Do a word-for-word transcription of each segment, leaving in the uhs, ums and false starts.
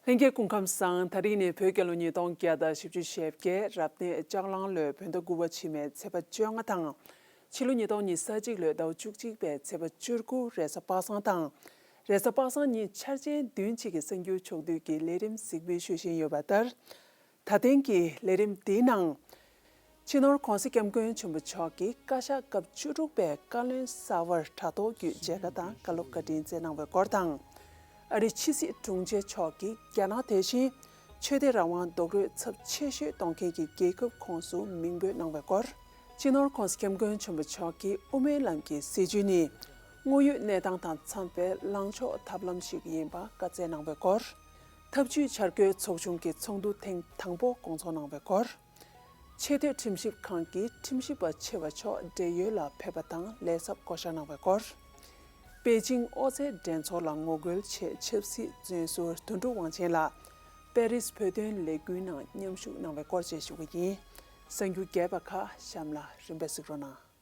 ལྷན་རྒྱས་སྐུ་ཁམས་བཟང་། ད་རིང་ནི་བོད་རྒྱལ་ལོ་ཉིས་སྟོང་བརྒྱ་དང་བཞི་བཅུ་ཞེ་བརྒྱད། རབ་གནས་ལྕགས་གླང་ལོའི་བོད་ཟླ་དགུ་པ་ཕྱི་མའི་ཚེས་པ་བཅོ་ལྔ་དང་། ཕྱི་ལོ་ཉིས་སྟོང་ཉི་ཤུ་རྩ་གཅིག་ལོའི་ཟླ་བ་བཅུ་གཅིག་པའི་ཚེས་པ་བཅུ་དགུ་རེས་གཟའ་པ་སངས་དང་། རེས་གཟའ་པ་སངས་ཉིན་འཆར་ཅན་བདུན་གཅིག་གི་གསར་འགྱུར་ཕྱོགས་བསྡུས་ཀྱི་ལས་རིམ་གཟིགས་འབུལ་ཞུ་བཞིན་ཡོད་པ་ལྟར། ད་ཐེངས་ཀྱི་ལས་རིམ་འདིའི་ནང་། སྤྱི་ནོར་༧གོང་ས་༧སྐྱབས་མགོན་ཆེན་པོ་མཆོག་གིས་བཀའ་ཤག་སྐབས་བཅུ་དྲུག་པའི་བཀའ་བློན་གསར་པར་དྲ་ཐོག་བརྒྱུད་མཇལ་ཁ་དང་བཀའ་སློབ་བཀའ་དྲིན་སྩལ་གནང་བའི་སྐོར་དང་། ཨ་རིའི་ཕྱི་སྲིད་དྲུང་ཆེ་མཆོག་གིས་རྒྱ་ནག་དེ་བཞིན་ཆོས་དད་རང་དབང་རྡོག་རོལ་ཚབས་ཆེ་ཤོས་གཏོང་མཁན་གྱི་རྒྱལ་ཁབ་ཁོངས་སུ་མིང་འབོད་གནང་བའི་སྐོར། སྤྱི་ནོར་༧གོང་ས་༧སྐྱབས་མགོན་ཆེན་པོ་མཆོག་གིས་དབུ་མའི་ལམ་གྱི་སྲིད་བྱུས་ནི་དངོས་ཡོད་གནས་སྟངས་དང་འཚམས་པའི་ལངས་ཕྱོགས་ཐབས་ལམ་ཞིག་ཡིན་པ་བཀའ་སྩལ་གནང་བའི་སྐོར། འཐབ་ཇུས་འཆར་འགོད་ཚོགས་ཆུང་གི་ཚོགས་འདུ་ཐེངས་དང་པོ་སྐོང་ཚོགས་གནང་བའི་སྐོར། ཆེས་མཐོའི་ཁྲིམས་ཞིབ་ཁང་གི་ཁྲིམས་ཞིབ་པ་ཆེ་བ་མཆོག་བགྲེས་ཡོལ་ལ་ཕེབས་པ་དང་ལས་ཚབ་བསྐོ་གཞག་གནང་བའི་སྐོར། པེ་ཅིང་ཨོ་རྩལ་འགྲན་ཚོགས་ལ་ངོ་རྒོལ་ཆེད་ཆབ་སྲིད་བཙོན་ཟུར་དོན་གྲུབ་དབང་ཆེན་ལགས་པེ་རིས་བོད་དོན་ལས་འགུལ་ནང་མཉམ་ཞུགས་གནང་བའི་སྐོར་བཅས་ཞུ་གི་ཡིན། གསར་འགྱུར་རྒྱས་པ་ཁག་གཤམ་ལ་རིམ་པས་གཟིགས་རོགས་གནང་།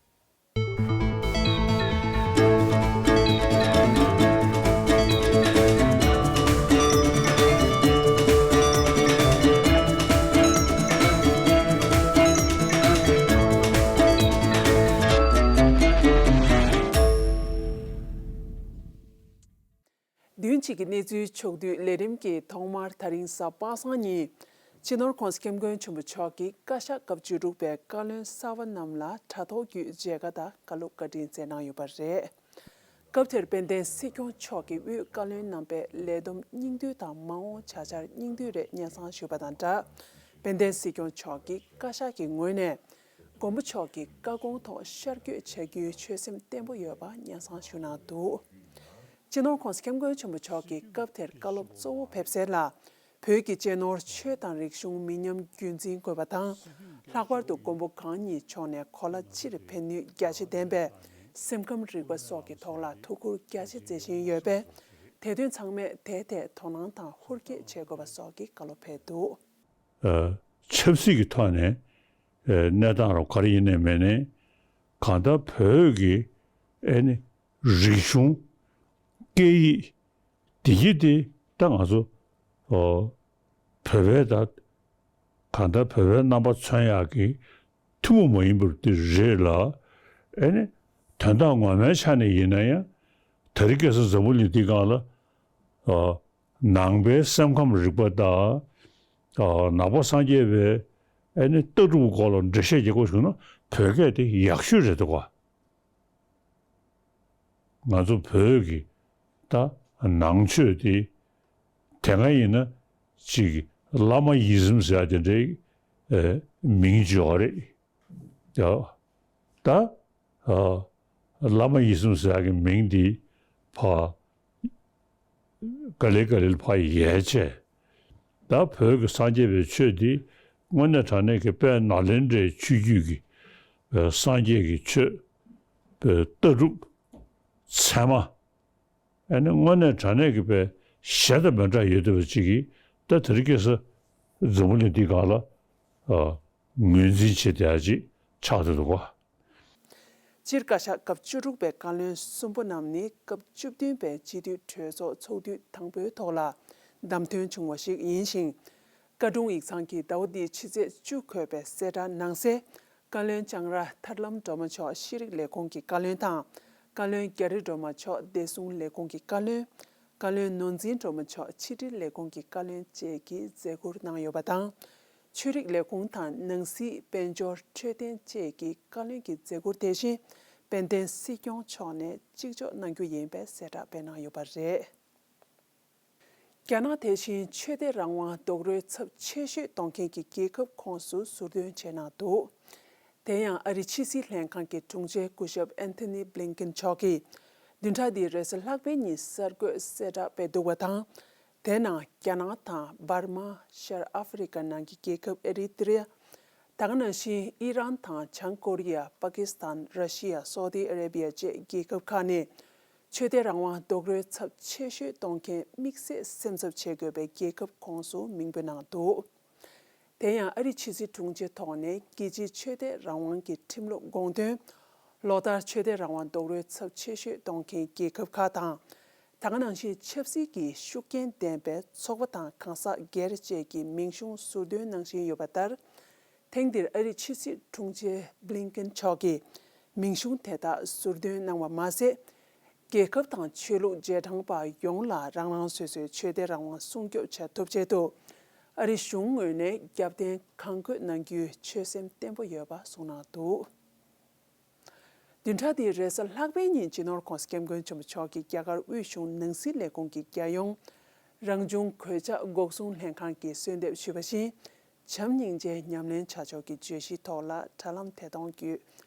བདུན་གཅིག་གི་གནས་ཚུལ་ཕྱོགས་བསྡུས་ལས་རིམ་གྱི་ཐོག་མར་ད་རིང་གཟའ་པ་སངས་ཉིན། སྤྱི་ནོར་༧གོང་ས་༧སྐྱབས་མགོན་ཆེན་པོ་མཆོག་གིས་བཀའ་ཤག་སྐབས་བཅུ་དྲུག་པའི་བཀའ་བློན་གསར་པ་རྣམས་ལ་དྲ་ཐོག་བརྒྱུད་མཇལ་ཁ་དང་བཀའ་སློབ་བཀའ་དྲིན་སྩལ་གནང་ཡོད་པ་རེད། སྐབས་དེར་དཔལ་ལྡན་སྲིད་སྐྱོང་མཆོག་གིས་དབུས་བཀའ་བློན་རྣམ་པའི་ལས་བསྡོམས་སྙིང་བསྡུས་དང་མ་འོངས་བྱ་འཆར་སྙིང་བསྡུས་རེ་སྙན་སེང་ཞུས་པ་དང་སྦྲགས། དཔལ་ལྡན་སྲིད་སྐྱོང་མཆོག་གིས་བཀའ་ཤག་གི་ངོས་ནས་མགོན་པོ་མཆོག་གི་བཀའ་དགོངས་ཐོག་ཤར་བསྐྱོད་བྱ་རྒྱུའི་ཆོད་སེམས་བརྟན་པོ་ཡོད་པ་སྙན་སེང་ཞུ་གནང་འདུག་སྤྱི་ནོར་༧གོང་ས་༧སྐྱབས་མགོན་ཆེན་པོ་མཆོག་གིས་སྐབས་དེར་བཀའ་སློབ་གཙོ་བོ་ཕེབས་སེལ་ལ། བོད་ཀྱི་གཅེས་ནོར་ཆོས་དང་རིག་གཞུང་མི་ཉམས་རྒྱུན་འཛིན་དགོས་པ་དང་། ལྷག་པར་དུ་མགོན་པོ་གང་ཉིད་མཆོག་ནས་གོ་ལ་སྤྱིར་ཕན་ནུས་རྒྱ་ཆེ་ལྡན་པའི་སེམས་ཁམས་རིག་པ་སོགས་ཀྱི་ཐོག་ལ་ཐུགས་ཁུར་རྒྱ་ཆེ་མཛད་བཞིན་ཡོད་པས། དེ་དོན་ཚང་མས་དེའི་ཐད་དོ་སྣང་དང་ཧུར་བསྐྱེད་བྱེད་དགོས་པ་སོགས་ཀྱི་བཀའ་སློབ་ཕེབས་འདུག་ཨ། ཆབ་སྲིད་ཀྱི་ཐོག་ནས་ཨ་གནས་སྟངས་རོགས་ག་རེ་ཡིན་ནའི་མིན་ནའི་གང་ལྟར་བོད་ཀྱི་ཨེ་ནི་རིག་གཞུང་སྐད་ཡིག་འདི་གྱིས་དེ་ད་ང་ཚོ་ཨོ་བོད་པའི་ད་གང་ལྟར་བོད་པའི་རྣམ་པ་མཚོན་ཡག་གི་ཐུན་མོང་མ་ཡིན་པར་དེ་རེད་ལ། ཨེ་ནི་དོན་དག་ངོ་མའི་ཆ་ནས་ཡིན་ན་ཡང་དེ་རིང་ཁ་སང་འཛམ་བུ་གླིང་འདི་སྒང་ལ་ཨ་ནང་པའི་སེམས་ཁམས་རིག་པ་དང་ཨ་ནང་པ་སངས་རྒྱས་པའི་ཨེ་ནི་ལྟ་གྲུབ་སྐོར་ལ་འགྲེལ་བཤད་རྒྱག་དགོས་བྱུང་ན་བོད་སྐད་དེ་ཡག་ཤོས་རེད་འདུག་ག་ང་ཚོ་བོད་ཀྱི་ད་ནང་ཆོས་དེ་དེ་སྔ་ཡིན་ན་ཅིག་བླ་མ་ཡིད་བཞིན་ཟེར་ཡ་དེ་འདྲའི་ཨེ་མིང་ཅིག་ཡོད་རེད། ཡ། ད་ཨ་བླ་མ་ཡིད་བཞིན་ཟེར་ཡ་གི་མིང་འདི་ཕ་ག་ལེ་ག་ལེ་ཕ་ཡལ་བྱས། ད་བོད་ཀྱི་སངས་རྒྱས་པའི་ཆོས་འདི་དངོས་གནས་དྲང་གནས་ཀྱི་དཔལ་ནཱ་ལེནྡྲའི་ཆོས་བརྒྱུད་ཀྱི་ཨ་སངས་རྒྱས་ཀྱི་ཆོས་ཨ་ལྟ་གྲུབ་ཚད་མ། ཨ་ནི་དངོས་གནས་དྲང་གནས་ཀྱི་དཔེ་གཞན་དང་མི་འདྲ་ཡོད་བསྡད་པ་ཅིག་གིས་ད་དེ་རིང་ཁ་སང་འཛམ་བུ་གླིང་འདི་སྒང་ལ་ཨ་ངོས་འཛིན་བྱེད་བསྡད་ཡ་ཅིག་ཆགས་བསྡད་འདུག་ག་སྤྱིར་བཀའ་ཤག་སྐབས་བཅུ་དྲུག་པའི་བཀའ་བློན་གསུམ་པོ་རྣམས་ནི་སྐབས་བཅུ་བདུན་པའི་སྤྱི་འཐུས་གྲོས་ཚོགས་ཚོགས་དུས་དང་པོའི་ཐོག་ལ་བདམས་ཐོན་བྱུང་བ་ཞིག་ཡིན་ཞིང་། བཀའ་དྲུང་ཡིག་ཚང་གིས་ཟླ་བ་འདིའི་ཕྱི་ཚེས་བཅུ་འཁོད་པའི་གསལ་བསྒྲགས་ནང་གསལ། བཀའ་བློན་ལྕང་ར་ཐར་ལམ་སྒྲོལ་མ་མཆོག་ཤེས་རིག་ལས་ཁུངས་ཀྱི་བཀའ་བློན་དང་། བཀའ་བློན་རྒྱ་རི་སྒྲོལ་མ་མཆོག་བདེ་སྲུང་ལས་ཁུངས་ཀྱི་བཀའ་བློན། བཀའ་བློན་ནོར་འཛིན་སྒྲོལ་མ་མཆོག་ཕྱི་དྲིལ་ལས་ཁུངས་ཀྱི་བཀའ་བློན་བཅས་ཀྱི་མཛད་ཁུར་གནང་ཡོད་པ་དང་། ཆོས་རིག་ལས་ཁུངས་དང་ནང་སྲིད་དཔལ་འབྱོར་འཕྲོད་བསྟེན་བཅས་ཀྱི་བཀའ་བློན་གྱི་མཛད་ཁུར་དེ་བཞིན་དཔལ་ལྡན་སྲིད་སྐྱོང་མཆོག་ནས་གཅིག་ལྕོགས་གནང་རྒྱུ་ཡིན་པའི་གསལ་བསྒྲགས་སྤེལ་གནང་ཡོད་པ་རེད། རྒྱ་ནག་དེ་བཞིན་ཆོས་དད་རང་དབང་རྡོག་རོལ་ཚབས་ཆེ་ཤོས་གཏོང་མཁན་གྱི་རྒྱལ་ཁབ་ཁོངས་སུ་ཟུར་འདོན་བྱས་གནང་འདུག་དེ་ཡང་ཨ་རི་ཕྱི་སྲིད་ལྷན་ཁང་གི་དྲུང་ཆེ་སྐུ་ཞབས་ཨན་ཐོ་ནི་བྷི་ལིན་ཀེན་མཆོག་གིས་བདུན་ཕྲག་འདིའི་རེས་གཟའ་ལྷག་པའི་ཉིན་གསར་འགོད་གསལ་བསྒྲགས་སྤེལ་འདུག་པ་དང་། དེ་ནང་རྒྱ་ནག་དང་འབར་མ། ཤར་ཨ་ཧྥེ་རི་ཀ་ནང་གི་རྒྱལ་ཁབ་ཨེ་རི་ཏི་རི་ཡ། ད་ག་ནང་བཞིན་ཨི་རན་དང་བྱང་ཀོ་རི་ཡ། པ་ཀི་སི་ཐན། ར་ཤི་ཡ། སོ་ཏི་ཨ་རེ་བི་ཡ་བཅས་རྒྱལ་ཁབ་ཁག་ནས་ཆོས་དད་རང་དབང་རྡོག་རོལ་ཚབས་ཆེ་ཤོས་གཏོང་མཁན་དམིགས་བསལ་སེམས་འཚབ་བྱེད་དགོས་པའི་རྒྱལ་ཁབ་ཁོངས་སུ་མིང་འབོད་གནང་འདུག་དེ་ཡང་ཨ་རི་ཕྱི་སྲིད་དྲུང་ཆེ་ཐོག་ནས་རྒྱལ་སྤྱིའི་ཆོས་དད་རང་དབང་གི་ཁྲིམས་ལུགས་དགོངས་དོན། ལོ་ལྟར་ཆོས་དད་རང་དབང་རྡོག་རོལ་ཚབས་ཆེ་ཤོས་གཏོང་མཁན་རྒྱལ་ཁབ་ཁག་དང་། ད་ག་ནང་བཞིན་ཆབ་སྲིད་ཀྱི་ཤུགས་རྐྱེན་ལྡན་པའི་ཚོགས་པ་དང་གང་ཟག་སྒེར་བཅས་ཀྱི་མིང་གཞུང་ཟུར་འདོན་གནང་བཞིན་ཡོད་པ་ལྟར། ཐེངས་འདིར་ཨ་རིའི་ཕྱི་སྲིད་དྲུང་ཆེ་བྷི་ལིན་ཀེན་མཆོག་གིས་མིང་གཞུང་དེ་དག་ཟུར་འདོན་གནང་བ་མ་ཟད། རྒྱལ་ཁབ་དང་ཆོས་ལུགས་རྗེས་འབྲང་པ་ཡོངས་ལ་རང་རང་སོ་སོའི་ཆོས་དད་རང་དབང་སྲུང་སྐྱོབ་བྱ་ཐུབ་ཆེད་དུ། ཨ་རི་གཞུང་ངོས་ནས་རྒྱབ་རྟེན་གང་དགོས་གནང་རྒྱུའི་ཆོད་སེམས་བརྟན་པོ་ཡོད་པ་གསུངས་གནང་འདུག་བདུན་ཕྲག་འདིའི་རེས་གཟའ་ལྷག་པའི་ཉིན་སྤྱི་ནོར་༸གོང་ས་༸སྐྱབས་མགོན་ཆེན་པོ་མཆོག་གིས་རྒྱ་གར་དབུས་གཞུང་ནང་སྲིད་ལས་ཁུངས་ཀྱི་རྒྱལ་ཡོངས་རང་བྱུང་གོད་ཆག་འགོག་སྲུང་ལྷན་ཁང་གིས་གསོལ་འདེབས་ཞུས་པ་བཞིན། བྱམས་སྙིང་རྗེ་ཉམས་ལེན་བྱ་ཕྱོགས་ཀྱི་བརྗོད་གཞིའི་ཐོག་ལ་དྲ་ལམ་དེ་དོན་བརྒྱུད་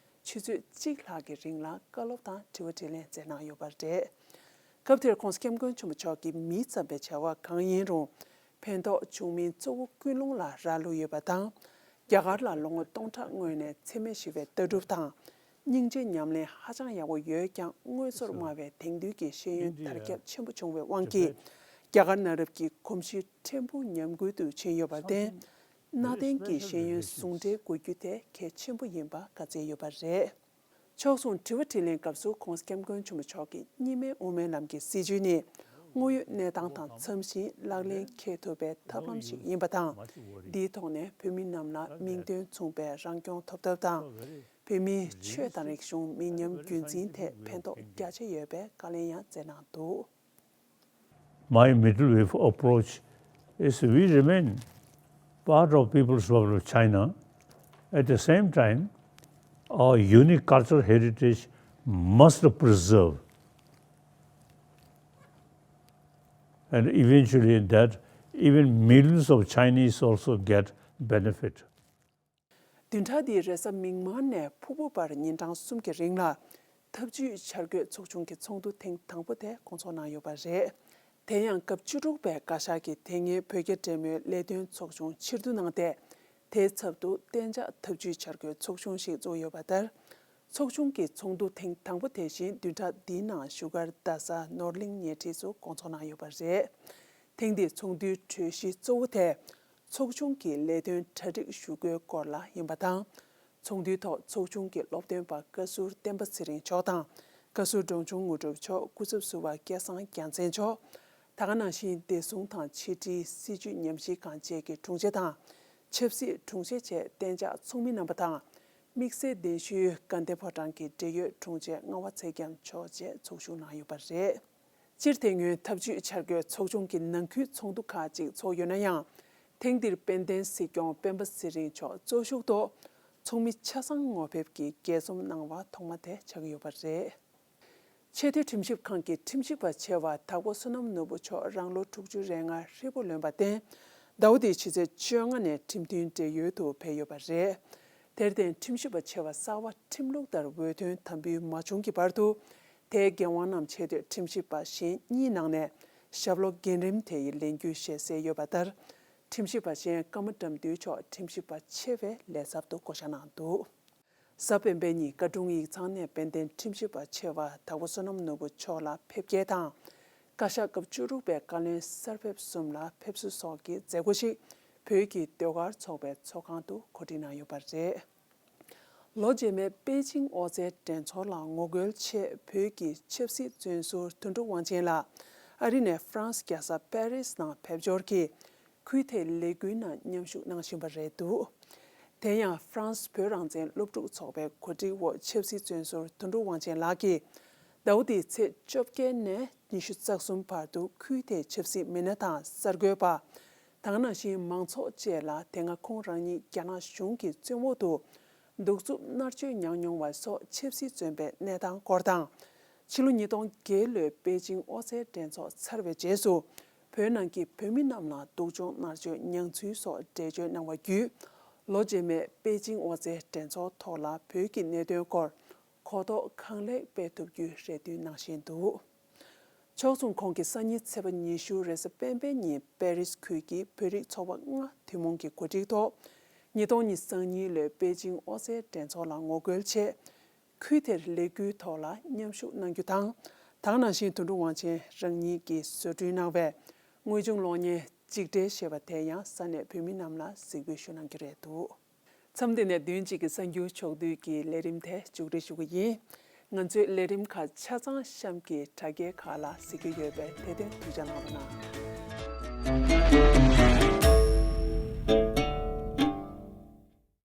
ཆུ་ཚོད་གཅིག་ལྷག་གི་རིང་ལ་བཀའ་སློབ་དང་དྲི་བ་དྲིས་ལན་མཛད་གནང་ཡོད་པ་རེད། སྐབས་དེར་༸གོང་ས་༸སྐྱབས་མགོན་ཆེན་པོ་མཆོག་གིས་མི་ཙམ་པའི་བྱ་བ་གང་ཡིན་རུང་། ཕན་ཐོགས་བྱུང་མིན་གཙོ་བོ་ཀུན་སློང་ལ་རག་ལུས་ཡོད་པ་དང་། རྒྱ་གར་ལ་ལོ་ངོ་སྟོང་ཕྲག་སྔོན་ནས་འཚེ་མེད་ཞི་བའི་ལྟ་གྲུབ་དང་། སྙིང་རྗེ་ཉམས་ལེན་ཧ་ཅང་ཡག་པོ་ཡོད་ཀྱང་། དངོས་ཟོར་སྨྲ་བའི་དེང་དུས་ཀྱི་ཤེས་ཡོན་དར་ཁྱབ་ཆེན་པོ་བྱུང་བའི་དབང་གིས། རྒྱ་གར་ནང་རབ་ཀྱི་གོམས་གཤིས་ཕྲན་བུ་ཉམས་རྒུད་དུ་ཕྱིན་ཡོད་པར་བརྟེན། གནའ་དེང་གི་ཤེས་ཡོན་ཟུང་འབྲེལ་དགོས་རྒྱུ་དེ་གལ་ཆེན་པོ་ཡིན་པ་བཀའ་སྩལ་ཡོད་པ་རེད། ཕྱོགས་མཚུངས་དྲི་བ་དྲིས་ལན་སྐབས་སུ་༸གོང་ས་༸སྐྱབས་མགོན་ཆེན་པོ་མཆོག་གིས་གཉིས་སྨན་དབུ་མའི་ལམ་གྱི་སྲིད་བྱུས་ནི། དངོས་ཡོད་གནས་སྟངས་དང་འཚམ་ཞིང་ལག་ལེན་འཁེལ་ཐུབ་པའི་ཐབས་ལམ་ཞིག་ཡིན་པ་དང་། འདིའི་ཐོག་ནས་བོད་མི་རྣམས་ལ་མིང་དོན་མཚུངས་པའི་རང་སྐྱོང་ཐོབ་ཐབས་དང་། བོད་མིའི་ཆོས་དང་རིག་གཞུང་མི་ཉམས་རྒྱུན་འཛིན་ཐད་ཕན་ཐོགས་རྒྱ་ཆེ་ཡོད་པའི་བཀའ་ལན་ཡང་སྩལ་གནང་འདུག My middle way of approach is we remain part of People's Republic of China. At the same time, our unique cultural heritage must preserve. And eventually that even millions of Chinese also get benefit. བདུན་ཕྲག་འདིའི་རེས་གཟའ་མིག་དམར་ནས་ཕུར་བུ་བར་ཉིན་གྲངས་གསུམ་གྱི་རིང་ལ་འཐབ་ཇུས་འཆར་འགོད་ཚོགས་ཆུང་གི་ཚོགས་འདུ་ཐེངས་དང་པོ་དེ་སྐོང་ཚོགས་གནང་ཡོད་པ་རེད། དེ་ཡང་སྐབས་བཅུ་དྲུག་པའི་བཀའ་ཤག་གིས་དེ་སྔའི་བོད་རྒྱ་འབྲེལ་མོལ་ལས་དོན་ཚོགས་ཆུང་ཕྱིར་བསྡུ་གནང་སྟེ། དེའི་ཚབ་ཏུ་གཏན་འཇགས་འཐབ་ཇུས་འཆར་འགོད་ཚོགས་ཆུང་ཞིག་བཙུགས་ཡོད་པ་ལྟར། ཚོགས་ཆུང་གི་ཚོགས་འདུ་ཐེངས་དང་པོ་དེ་བཞིན་བདུན་ཕྲག་འདིའི་ནང་བཞུགས་སྒར་རྡ་ས་ནོར་གླིང་ཉེ་འཁྲིས་སུ་སྐོང་ཚོགས་གནང་ཡོད་པ་རེད། ཐེངས་འདིའི་ཚོགས་འདུའི་གྲོས་གཞི་གཙོ་བོ་དེ། ཚོགས་ཆུང་གི་ལས་དོན་གྲ་སྒྲིག་ཞུ་སྒོའི་སྐོར་ལ་ཡིན་པ་དང་། ཚོགས་འདུའི་ཐོག་ཚོགས་ཆུང་གི་སློབ་སྟོན་པ་བཀའ་ཟུར་བསྟན་པ་ཚེ་རིང་མཆོག་དང་། བཀའ་ཟུར་འབྲོང་ཆུང་དངོས་གྲུབ་མཆོག་སྐུ་ཚབ་ཟུར་པ་སྐལ་བཟང་རྒྱལ་མཚན་མཆོག་ད་ག་ནང་བཞིན་བདེ་སྲུང་དང་ཕྱི་དྲིལ་སྲིད་བྱུས་ཉམས་ཞིབ་ཁང་བཅས་ཀྱི་དྲུང་ཆེ་དང་། ཆབ་སྲིད་དྲུང་ཆེ་བཅས་གཏན་འཇགས་ཚོགས་མི་རྣམ་པ་དང་། དམིགས་བསལ་གདན་ཞུའི་དགའ་ལྡན་ཕོ་བྲང་གི་འབྲེལ་ཡོད་དྲུང་ཆེ་རྔ་བ་ཚེ་རྒྱམ་མཆོག་བཅས་ཚོགས་ཞུགས་གནང་ཡོད་པ་རེད། སྤྱིར་དེ་སྔོན་འཐབ་ཇུས་འཆར་འགོད་ཚོགས་ཆུང་གི་ནང་ཁུལ་ཚོགས་འདུ་ཁག་ཅིག་ཚོགས་ཡོད་ན་ཡང་། ཐེངས་འདིར་དཔལ་ལྡན་སྲིད་སྐྱོང་སྤེན་པ་ཚེ་རིང་མཆོག་གཙོ་ཞུགས་ཐོག་ཚོགས་མི་ཆ་ཚང་ངོ་ཕེབས་ཀྱིས་རྒྱས་རྩོམ་གནང་བ་ཐོག་མ་དེ་ཆགས་ཀྱི་ཡོད་པ་རེད། ཆེས་མཐོའི་ཁྲིམས་ཞིབ་ཁང་གི་ཁྲིམས་ཞིབ་པ་ཆེ་བ་དྭགས་པོ་བསོད་ནམས་ནོར་བུ་མཆོག་རང་ལོ་དྲུག་ཅུ་རེ་ལྔ་ཧྲིལ་པོ་ལོན་པར་བརྟེན། ཟླ་བ་འདིའི་ཕྱི་ཚེས་བཅོ་ལྔ་ནས་ཁྲིམས་མཐུན་བགྲེས་ཡོལ་དུ་ཕེབས་ཡོད་པ་རེད། དེར་བརྟེན་ཁྲིམས་ཞིབ་པ་ཆེ་བ་གསར་པ་ཁྲིམས་ལུགས་ལྟར་འོས་ཐོན་དམ་འབུལ་མ་བྱུང་གི་བར་དུ། དེའི་འགན་དབང་རྣམས་ཆེས་མཐོའི་ཁྲིམས་ཞིབ་པ་གཞན་གཉིས་ནང་ནས་ཞབས་ལོ་རྒན་རིམ་དེ་ཡིས་ལེན་རྒྱུ་ཞེས་གསལ་ཡོད་པ་ལྟར། ཁྲིམས་ཞིབ་པ་གཞན་ཀརྨ་དགྲ་འདུལ་མཆོག་ཁྲིམས་ཞིབ་པ་ཆེ་བའི་ལས་ཚབ་ཏུ་བསྐོ་བཞག་གནང་འདུག་གཟའ་སྤེན་པའི་ཉིན་བཀའ་དྲུང་ཡིག་ཚང་ནས་དཔལ་ལྡན་ཁྲིམས་ཞིབ་པ་ཆེ་བ་དྭགས་པོ་བསོད་ནམས་ནོར་བུ་མཆོག་ལ་ཕེབས་སྐྱེལ་དང་། བཀའ་ཤག་སྐབས་བཅུ་དྲུག་པའི་བཀའ་བློན་གསར་ཕེབས་གསུམ་ལ་ཕེབས་བསུ་སོགས་ཀྱི་མཛད་སྒོ་ཞིག་བོད་ཀྱི་ཟློས་གར་ཚོགས་པའི་ཚོགས་ཁང་དུ་གོ་སྒྲིག་གནང་ཡོད་པ་རེད། ལོ་རྗེས་མའི་པེ་ཅིང་ཨོ་རྩལ་འགྲན་ཚོགས་ལ་ངོ་རྒོལ་ཆེད་བོད་ཀྱི་ཆབ་སྲིད་བཙོན་ཟུར་དོན་གྲུབ་དབང་ཆེན་ལགས་ཨ་རི་ནས་ཧྥ་རན་སི་རྒྱལ་ས་པེ་རིས་ནང་ཕེབས་འབྱོར་གྱིས། ཁུལ་དེའི་ལས་འགུལ་ནང་མཉམ་ཞུགས་གནང་བཞིན་པ་རེད་འདུག་དེ་ཡང་ཧྥ་རན་སི་བོད་རང་བཙན་སློབ་ཕྲུག་ཚོགས་པའི་གོ་སྒྲིག་འོག་ཆབ་སྲིད་བཙོན་ཟུར་དོན་གྲུབ་དབང་ཆེན་ལགས་ཀྱིས་ཟླ་བ་འདིའི་ཚེས་བཅོ་བརྒྱད་ནས་ཉི་ཤུ་རྩ་གསུམ་བར་དུ་ཁུལ་དེའི་ཆབ་སྲིད་མི་སྣ་དང་གསར་འགོད་པ། ད་ག་ནང་བཞིན་མང་ཚོགས་བཅས་ལ་དེ་སྔ་ཁོང་རང་ཉིད་རྒྱ་ནག་གཞུང་གི་བཙོན་འོག་ཏུ་གདུག་རྩུབ་མནར་གཅོད་མྱངས་མྱོང་བ་སོགས་ཆབ་སྲིད་བཙོན་པའི་གནས་སྟངས་སྐོར་དང་། ཕྱི་ལོ་ཉིས་སྟོང་བརྒྱད་ལོའི་པེ་ཅིང་ཨོ་རྩལ་འགྲན་ཚོགས་ཚར་བའི་རྗེས་སུ། བོད་ནང་གི་བོད་མི་རྣམས་ལ་སྡུག་སྦྱོང་མནར་གཅོད་མྱངས་ཚུལ་སོགས་འགྲེལ་བརྗོད་གནང་བ་བརྒྱུད། ལོ་རྗེས་མའི་པེ་ཅིང་ཨོ་རྩལ་འགྲན་ཚོགས་ཐོག་ལ་བོད་ཀྱི་གནད་དོན་སྐོར་གོ་རྟོགས་གང་ལེགས་སྤེལ་ཐུབ་རྒྱུའི་རེ་འདུན་གནང་བཞིན་འདུག་ཕྱོགས་མཚུངས་ཁོང་གིས་སང་ཉིན་ཚེས་པ་ཉི་ཤུ་རེས་གཟའ་སྤེན་པའི་ཉིན་པེ་རིས་ཁུལ་གྱི་བོད་རིགས་ཚོགས་པ་ལྔ་ཐུན་མོང་གི་གོ་སྒྲིག་ཐོག་ཉིས་སྟོང་ཉི་ཤུ་རྩ་གཉིས་ལོའི་པེ་ཅིང་ཨོ་རྩལ་འགྲན་ཚོགས་ལ་ངོ་རྒོལ་ཆེད། ཁུལ་དེར་ལས་འགུལ་ཐོག་ལ་མཉམ་ཞུགས་གནང་རྒྱུ་དང་། ད་ག་ནང་བཞིན་དོན་གྲུབ་དབང་ཆེན་རང་ཉིད་ཀྱིས་བཟོ་སྐྲུན་གནང་བའི་དངོས་བྱུང་གློག་བརྙན་འཇིགས་བྲལ་ཞེས་པ་དེ་ཡང་ས་གནས་བོད་མི་རྣམས་ལ་གཟིགས་འབུལ་ཞུ་གནང་རྒྱུ་རེད་འདུག་མཚམས་འདི་ནས་བདུན་གཅིག་གི་གསར་འགྱུར་ཕྱོགས་བསྡུས་ཀྱི་ལས་རིམ་དེ་མཇུག་སྒྲིལ་ཞུ་གི་ཡིན། ང་ཚོའི་ལས་རིམ་ཁག་ཆ་ཚང་གཤམ་གྱི་དྲ་རྒྱའི་ཁག་ལ་གཟིགས་ཀྱི་ཡོད་པས་དེ་དོན་ཐུགས་རྗེ་གནང་རོགས་གནང་།